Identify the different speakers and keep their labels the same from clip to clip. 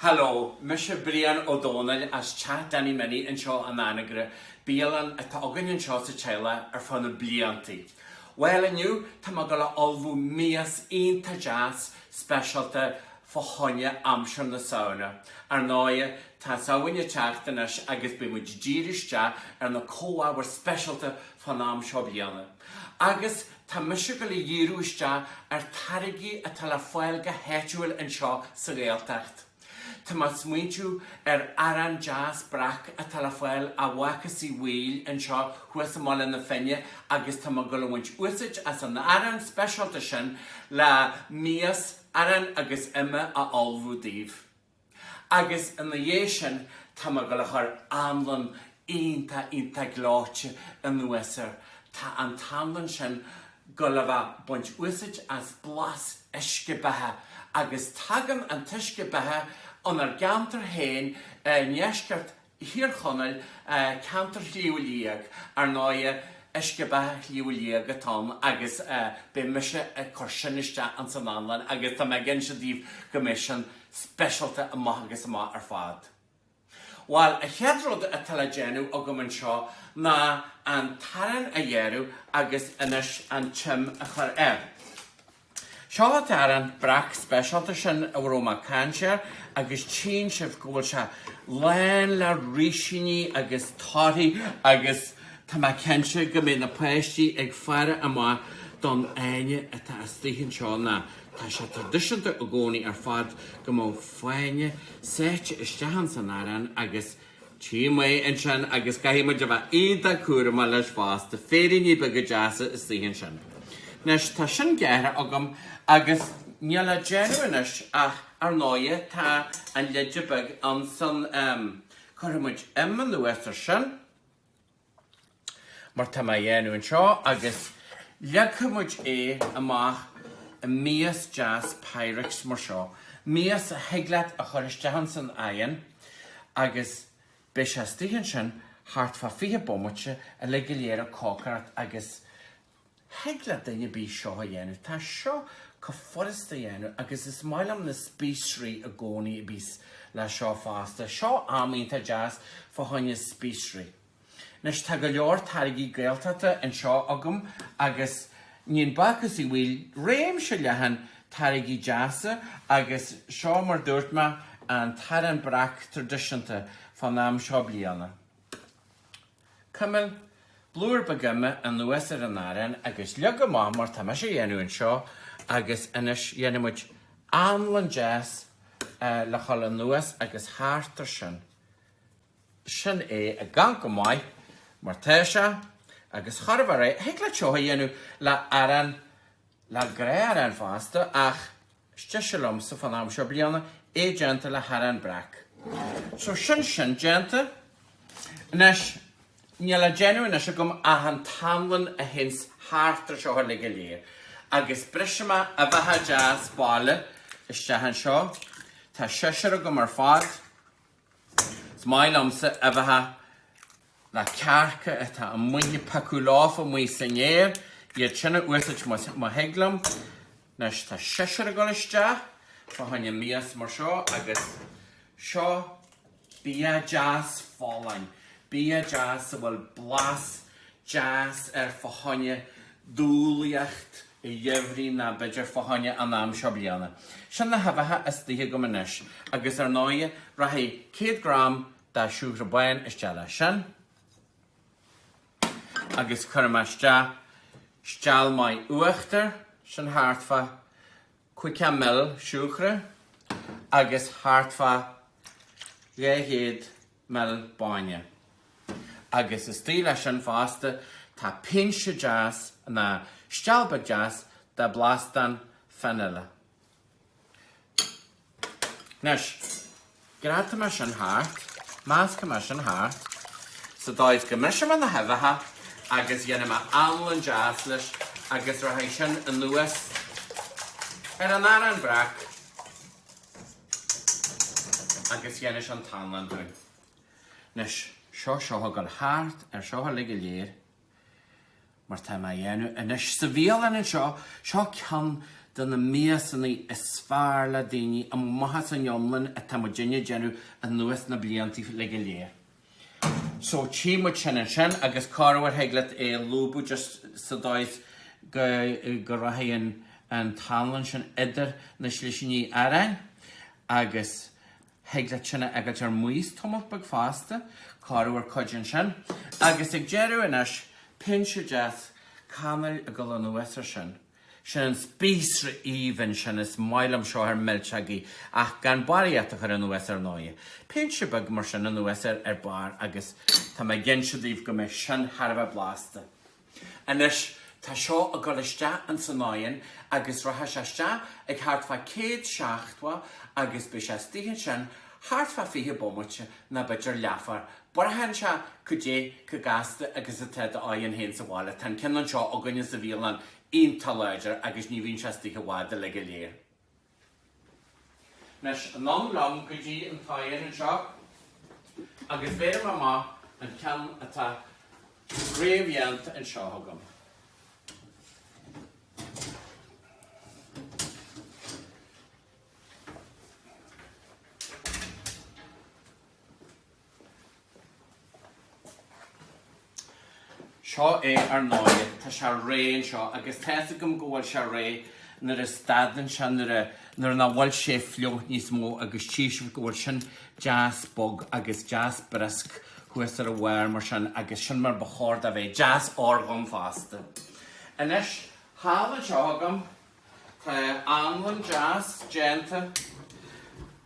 Speaker 1: Hello, mise Brian Ó Dónaill as Teach Danny Minnie anseo in Anagaire, bialann atá againn anseo sa teaghlach ar feadh na bliantaí. Bhuel inniu tá mé ag dul a ullmhú mias iontach deas speisialta fá choinne aimsir na Samhna. Ar ndóighe tá Samhain ag teacht anois agus beidh muid ag díriú isteach ar na comhábhair speisialta fán am seo bliana. Agus tá mise ag dul a dhíriú isteach ar táirgí atá le fáil go háitiúil anseo sa Ghaeltacht. Tá mé ag smaointiú ar arán deas breac atá le fáil ó Bhácás Uí Bhaoill anseo thuas i mBaile na Finne agus tá mé ag dul a bhaint úsáid as an arán speisialta sin le mias aráin agus ime a ullmhú daoibh. Agus ina dhiaidh sin tá mé ag dul a chur anlann iontach iontach gleoite anuas air. Tá an t-anlann sin gul a bheith baint úsaid as blas uisce beatha agus tagann an t-uisce beatha ónár gceantar féin i ndeisceart Thír Chonaill, ceantar Shliabh Liag, ar ndóighe, uisce beatha Shliabh Liag atá ann agus beidh mise ag cur sin isteach ins an anlann agus tá mé ag inse daoibh go mbeidh sin speisialta amach agus amach ar fad. Bhuel, an chéad rud atá le déanamh agam anseo ná an t-arán a ghearradh agus anois an t-im a chur air. Seo an t-arán breac speisialta sin a raibh mé ag caint air agus tchíonn sibh go bhfuil sé lán le rísíní agus torthaí agus tá mé cinnte go mbeidh na páistí ag faire amach don fháinne atá istigh anseo ná tá sé traidisiúnta i gcónaí ar fad go mbeadh fáinne sáite isteach ins an arán agus Tchím é ansin agus caithfidh muid a bheith iontach cúramach leis fosta, féiríní beaga deasa istigh ansin. Anois, tá sin gearrtha agam agus níl le déanamh anois ach, ar ndóighe, tá an leide beag ansan, cuirfidh muid im anuas ar sin. mar tá mé a dhéanamh anseo agus leagfaidh muid é amach i mias deas Pyrex mar seo, mias a thig leat a chur isteach ins an oigheann agus beidh sé istigh ansin thart fá 20 bomaite uilig go léir ag cócaireacht agus thig le duine ar bith seo a dhéanamh. Tá seo chomh furasta a dhéanamh agus is maith liom na spíosraí i gcónaí a bíos le seo fosta. Seo am iontach deas fá choinne spíosraí. Anois tá go leor táirgí Gaeltachta anseo agam agus níonn Bácús Uí Bhaoill réimse leathan táirgí deasa agus seo mar dúirt mé an t-arán breac traidisiúnta fán am seo bliana. Cuimil blúire beag ime anuas ar an arán agus leag amach mar tá mise a dhéanamh anseo agus anois dhéanfaidh muid anlann deas le dhul anuas agus thart ar sin. Sin é ag amharc go maith mar tá sé agus chóir a bheith réidh. Thig leat seo a dhéanamh le arán, le gnáth-arán fosta ach is deise liomsa fán am seo bliana é déanta le harán breac. So sin sin déanta. Anois, níl le déanamh anois agam ach an t-anlann a théanns thart ar seo uilig go léir. Agus brisfidh mé uibheacha deas baile isteach anseo. Tá seisear agam ar fad. Is maith liomsa uibheacha le cearca atá amuigh ag piocadh leofa amuigh san aer, iad sin a úsáid má thig liom. Anois tá seisear ag dul isteach fá choinne mias mar seo agus seo bia deas folláin, bia deas a bhfuil blas deas air fá choinne dúlaíocht an gheimhridh ná b'fhéidir fá choinne an am seo bliana. Sin na huibheacha istigh agam anois agus ar ndóighe rachaidh 100 gram de siúcra bán isteach leis sin agus cuirfidh mé isteach steall maith uachtair, sin thart fá 50 ml siúcra agus thart fá 200 ml bainne. Agus istigh leis sin fosta tá pinse deas, ná steall beag deas de bhlastán fanaile. Anois, greadfaidh mé sin thart, meascfaidh mé sin thart, sa dóigh is go mbrisfidh mé na huibheacha agus dhéanfaidh mé anlann deas leis agus rachaidh sin anuas ar an arán breac agus dhéanfaidh sé an t-anlann dúinn. Anois, seo seo ag dul thart ar seo uilig go léir. mar tá mé a dhéanamh anois sa bhialann anseo, seo ceann de na miasanna is fearr le daoine amach as an iomlán atá muidinne ag déanamh anuas na blianta uilig go léir. So tchí muid sin ansin agus corruair thig leat é a lúbadh just sa dóigh is go go rachaidh an an t-anlann sin idir na slisíní aráin agus thig leat sin a fhágáilt ar maos tamalt beag fosta, corruair cuid ansin. Agus ag deireadh anois, pinse deas canail ag dul anuas ar sin. Sin an spíosra aoibhinn sin, is maith liom seo ar milseogaí, ach gan barraíocht a chur anuas ar ndóighe. Pinse beag mar sin anuas air ar barr agus tá mé ag inse daoibh go mbeidh sin thar a bheith blasta. Anois, tá seo ag dul isteach ins an oigheann agus rachaidh sé isteach ag thart fá 170 agus beidh sé istigh ansin thart fá 20 bomaite nó b'fhéidir leathuair. Braitheann sé cad é chomh gasta agus atá d'oigheann féin sa bhaile. Tá an ceann anseo againne sa bhialann iontach láidir agus ní bhíonn sé istigh i bhfad uilig go léir. Anois, anonn liom go dtí an t-oigheann anseo agus bhéarfaidh mé amach an ceann atá réamhdhéanta anseo agam. Seo é ar ndóighe, tá sé réidh anseo agus tá fhios agam go bhfuil sé réidh nuair a stadann sé, nuair a, nuair nach bhfuil sé fliuch níos mó agus tchí sibh go bhfuil sin deas bog agus deas briosc thuas ar a bharr mar sin agus sin mar ba chóir dó bheith, deas órdhonn fosta. Anois, thall anseo agam, Tá anlann deas déanta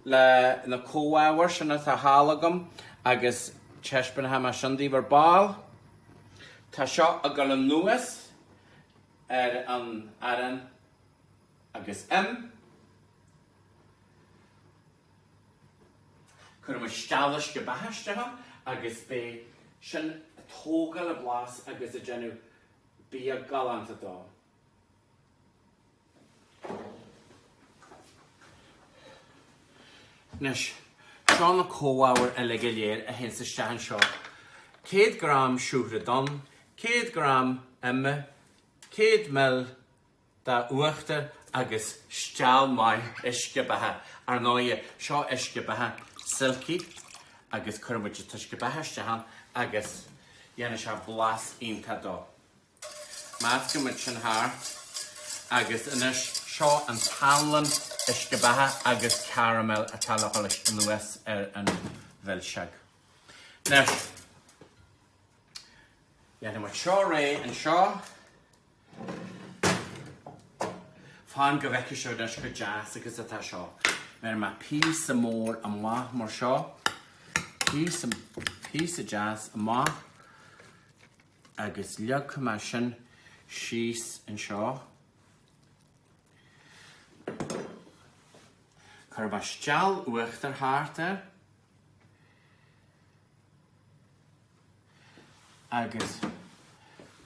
Speaker 1: le na comhábhair sin atá thall agam agus taispeánfaidh mé sin daoibh ar ball. Tá seo ag dul anuas ar an arán agus im. Cuirfidh muid steall uisce beatha isteach ann agus beidh sin ag tógáil a blas agus ag déanamh bia galánta dó. Anois, seo na comhábhair uilig go léir a théanns isteach anseo. 100 gram siúcra donn, 100 gram ime, 100 ml d'uachtar agus steall maith uisce beatha. Ar ndóighe, seo uisce beatha Silky agus cuirfidh muid an t-uisce beatha isteach ann agus dhéanfaidh sé blas iontach dó. Meascfaidh muid sin thart agus anois seo an t-anlann uisce beatha agus caramel atá le dhul anuas ar an mhilseog. Anois, déanfaidh muid seo réidh anseo. Fan go bhfeicfidh sibh anois chomh deas agus atá seo. Bhéarfaidh mé píosa mór amach mar seo. Píosa, píosa deas amach. Agus leagfaidh mé sin síos anseo. Cuirfidh mé steall uachtair thart air. Agus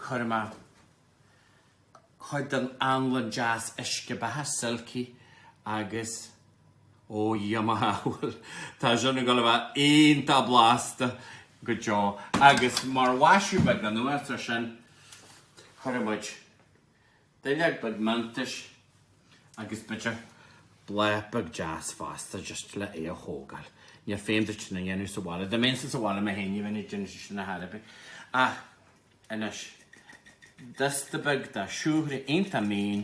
Speaker 1: cuirfidh mé cuid den anlann deas uisce beatha Silky agus, ó Dhia mo shábháil, tá sin ag dul a bheith iontach blasta go deo. Agus mar mhaisiú beag anuas ar sin, cuirfidh muid duilleog beag miontais agus b'fhéidir bláth beag deas fosta just le é a thógáil. Níor féin duit sin a dhéanamh sa bhaile. Dá mbeinnse sa bhaile mé féin ní bheinn ag déanamh sin ar chor ar bith. Ach Anois, dusta beag de siúcra iontach mín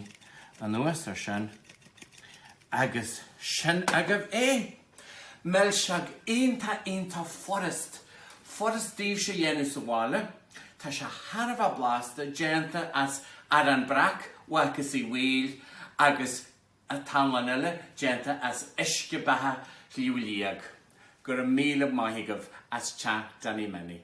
Speaker 1: anuas ar sin agus sin agaibh é! Milseog iontach iontach furast, furast daoibhse a dhéanamh sa bhaile. Tá sé thar a bheith blasta, déanta as arán breac Bhácús Uí Bhaoill agus an t-anlann eile déanta as uisce beatha Shliabh Liag. Go raibh míle maith agaibh as Teach Danny Minnie.